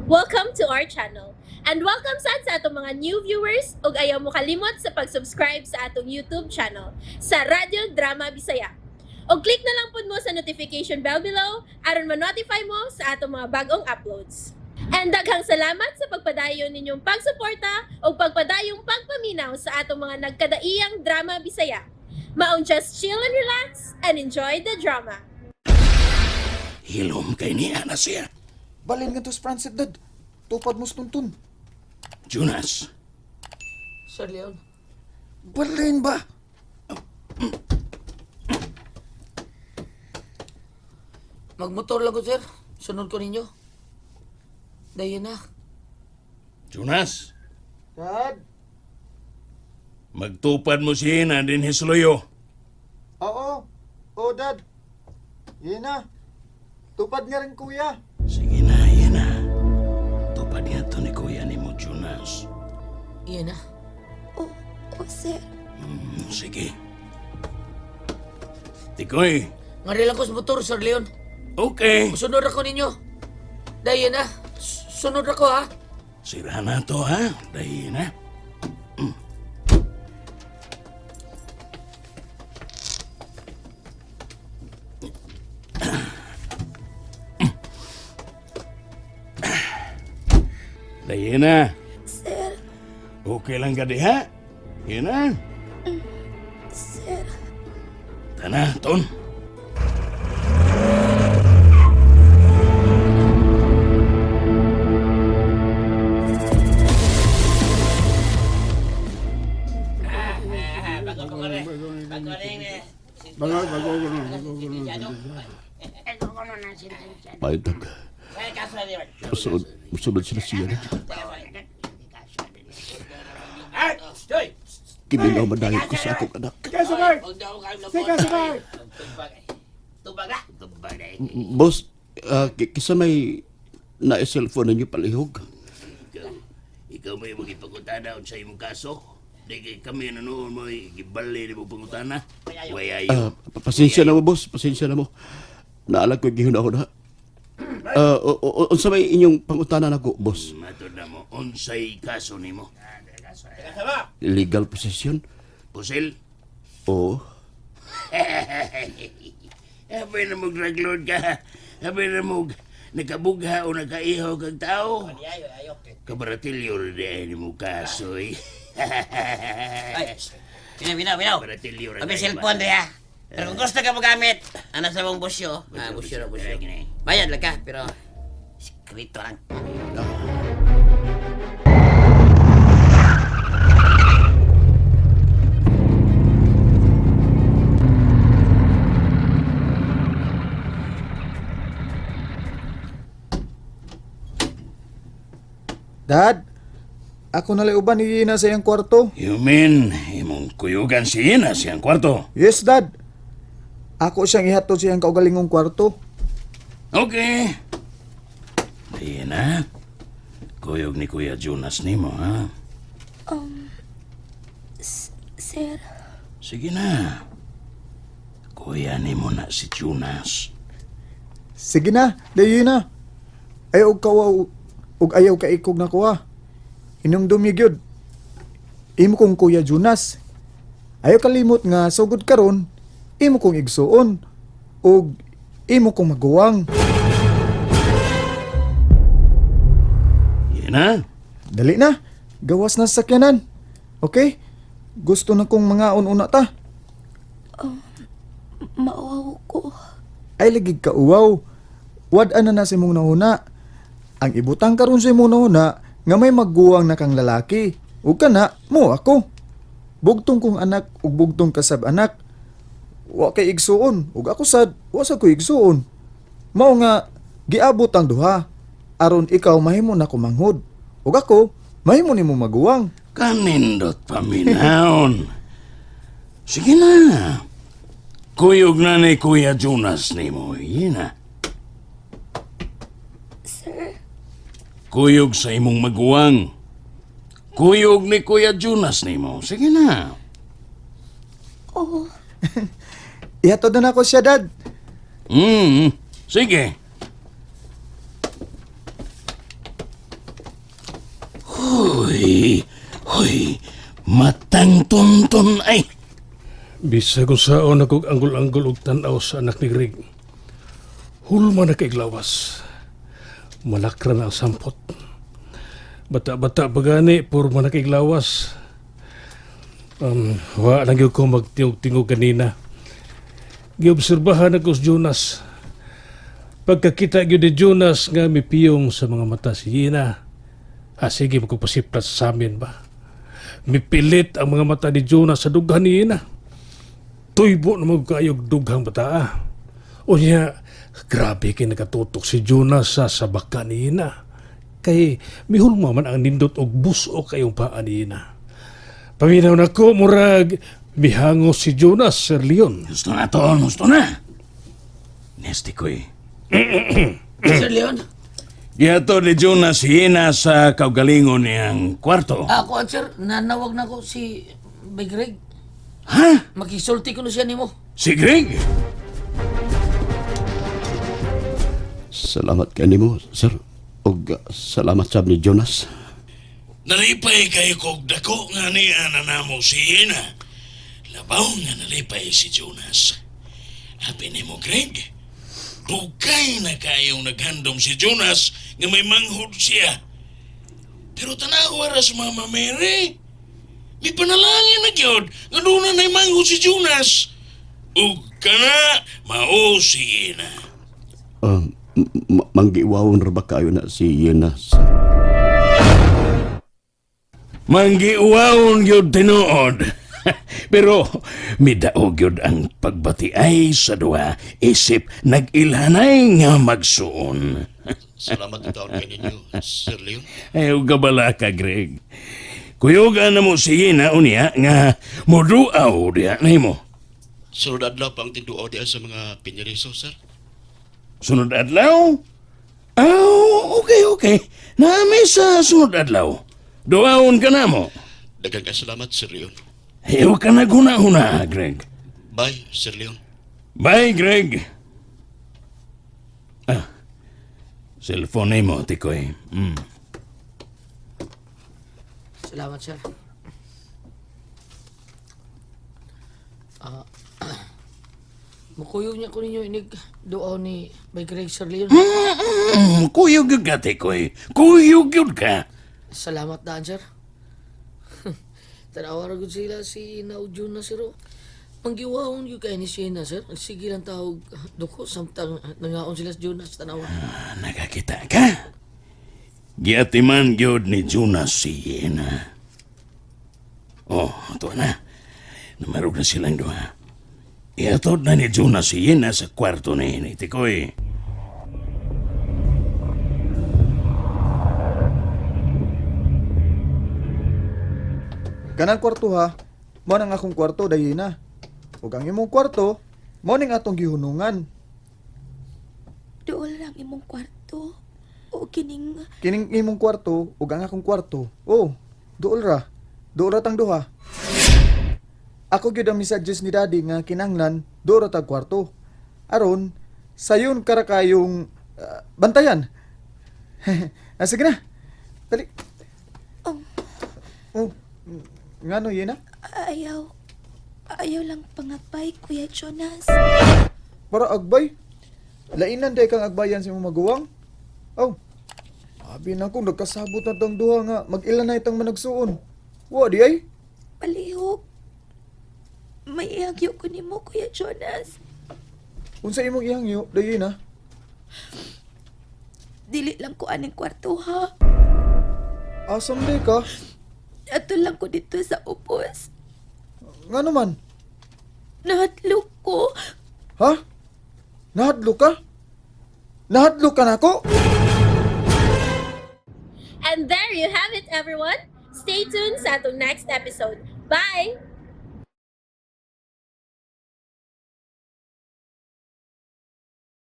Welcome to our channel. And welcome sad sa atong mga new viewers ug ayaw mo kalimot sa pag-subscribe sa atong YouTube channel sa Radyo Drama Bisaya. Og click na lang pud mo sa notification bell below aron ma-notify mo sa atong mga bagong uploads. And daghang salamat sa pagpadayon ninyong pagsuporta ug pagpadayong pagpaminaw sa atong mga nagkadaiyang drama Bisaya. Maong just chill and relax and enjoy the drama. Hilom kay niya na siya. Balin nga to sa Francet, Dad. Tupad mo sa tuntun. Jonas, Sir Leon. balin ba? Magmotor lang ko, sir. Sunod ko ninyo. Dayon na. Jonas, Dad? magtupad mo siya na din hisloyo. Oo. Oo, Dad. Yun na. Tupad nga rin, kuya. Sige na, yan na. Tupad nga to ni kuya ni mo, Jonas. Iyan na. Oh, oh, sir. Sige. Tikoy, Ngari lang ko sa motor, Sir Leon. Okay. Sunod ako ninyo. Dayon na. Sunod ako, ha? Sira na to, ha? Dahil na. Dahil na. Sir, Okay lang ka diha? Yan na. sir. Tana, ton. Paitag. Musunod, musunod sila siya na. Kiminaw madayon ko sa akong anak. Boss, kisa may na-cellphone ninyo palihog. Ikaw may magipagutana sa imong kaso. Di kay kami na noon mo gibali ni mo pangutana. Way ayo. Pasensya na mo, boss. Pasensya na mo. Naalag ko gihuna-huna. Unsa may inyong pangutana nako, boss? Matod na mo unsay kaso nimo? Illegal possession? Pusil? Oo. Habi na mo drug lord ka. Habi na mo nakabugha o nakaihaw kag tao. Kabaratilyo rin di ay nimo kaso eh. Ay, binaw, binaw, binaw. Kabaratilyo rin Kami ay cellphone diha. Pero kung gusto ka magamit, ano sa mong busyo? Ah, busyo na busyo. Bayad lang ka, pero sekreto lang. Dad, ako na uban ni Yina sa iyang kwarto. You mean, imong kuyugan si Ina siyang kwarto? Yes, Dad. Ako siyang ihatod sa iyang kaugalingong kwarto. Okay. Di na. Kuyog ni Kuya Jonas nimo, ha? Sir, Sige na. Kuya nimo na si Jonas. Sige na, dayo na. Ayaw og kawaw og ayaw ka ikog na kuha. Inumdum gyud. Imo kong Kuya Jonas. Ayaw kalimot nga sugod karon, imo kong igsuon ug imo kong maguwang. Yan na. Dali na. Gawas na sa sakyanan. Okay? Gusto na kong mga ununa ta. mauwaw ko. Ay lagi ka uwaw. Wad-an na na sa imong nahuna. Ang ibutang karon sa imong nahuna nga may magguwang na kang lalaki. Ug kana mo ako. Bugtong kong anak ug bugtong kasab anak. Wa kay igsuon ug ako sad wa sa ko igsuon. Mao nga giabot ang duha aron ikaw mahimo na kumanghod. Ug ako mahimo nimo maguwang. Kanindot paminahon. Sige na. Kuyog na ni Kuya Jonas nimo. Yan na. Sir, Kuyog sa imong maguwang. Kuyog ni Kuya Jonas nimo. Sige na. oh, Ihatod na nako siya, Dad. Sige. Uy, uy, matang tunton ay. Bisag unsaon ako anggol-anggol og tan-aw sa anak ni Greg. Hulma na kay glawas. Malakra na ang sampot. Bata-bata pa gani, purma na kay glawas. Wa lang gyud ko magtingog-tingog kanina. Giobserbahan ako si Jonas. Pagkakita gyud ni Jonas nga mipiyong sa mga mata si Gina. Ah, sige, magpasiplat sa amin ba? Mipilit ang mga mata ni Jonas sa dughan ni Gina. Tuybo na magkayog dughang bataa. O niya, grabe kay nakatutok si Jonas sa sabaka ni Ina. Kay mihulma man ang nindot og buso kayong paa ni Ina. Paminaw na ko, murag, mihangos si Jonas, Sir Leon. Gusto na to, gusto na. Nesti ko eh. Sir Leon, Giato ni Jonas si Ina sa kaugalingon niyang kwarto. ako sir, nanawag na ko si Bay Greg. Ha? Makisulti ko na siya nimo. Si Greg? Salamat kay nimo, sir. Og salamat sab ni Jonas. Nalipay kay kog dako nga niya na namo si Ina. Labaw nga nalipay si Jonas. Happy nimo, Greg. Dugay na kayong naghandom si Jonas nga may manghod siya. Pero tanawa ra sa Mama Mary. May panalangin na gyud nga doon na manghod si Jonas. Ug kana mao si Ina. Manggiwawon ra ba kayo na si Yena, sir? Manggiuwaon gyud tinuod. Pero midaog gyud ang pagbatiay sa duha isip nag-ilhanay nga magsuon. Salamat taon kay ninyo, Sir Leon. Ayaw gabala ka, Greg. Kuyugan na mo si Gina unya nga moduaw diha nimo. Sunod adlaw pa ang tinduaw diha sa mga pinyeriso, sir. Sunod adlaw? Oh, okay, okay. Naami sa sunod adlaw. Duaon ka na mo. Daghang kay salamat, Sir Leon. Ayaw ka na guna-huna, Greg. Bye, Sir Leon. Bye, Greg. Ah, cellphone mo, Tikoy. Salamat, sir. Ah, mukuyog niya ko ninyo inig duaw ni Bay Greg, Sir Leon. Kuyog yun ka, Tikoy. Kuyog yun ka. Salamat daan, sir. Tanawa ra gud sila si Ina ug Jonas, sir. oh. Manggiwahon gyud kay ni Sheena, sir. Sige lang tawag duko samtang nangaon sila sa Jonas tanawa. Ah, nakakita ka? Giatiman gyud ni Jonas si Yena. Oh, ito na. Namarog na silang duha. Iatod na ni Jonas si Yena sa kwarto ni ni Tikoy. Kanang kwarto ha, mao nang akong kwarto dayi na. Ug ang imong kwarto, mao ning atong gihunungan. Dool lang imong kwarto. O kining Kining imong kwarto ug ang akong kwarto. Oh, duol ra. Duol ra tang duha. Ako gyud ang misuggest ni Daddy nga kinahanglan duol ra tag kwarto. Aron sayon kara kayong bantayan. Sige na. Dali. Oh, ngano yun na? ayaw. Ayaw lang pangabay, Kuya Jonas. Para agbay. Lainan day kang agbayan sa imong maguwang. Oh. Abi na kung nagkasabot na tang duha nga mag-ila na itang managsuon. Wa di ay. Palihog. May ihagyo ko nimo, Kuya Jonas. Unsa imong ihangyo dayon na? Dili lang ko aning kwarto, ha? Asam day ka? Ato lang ko dito sa upos. Ngano man? Nahadlok ko. Ha? Nahadlo ka? Nahadlo ka nako? And there you have it, everyone. Stay tuned sa atong next episode. Bye!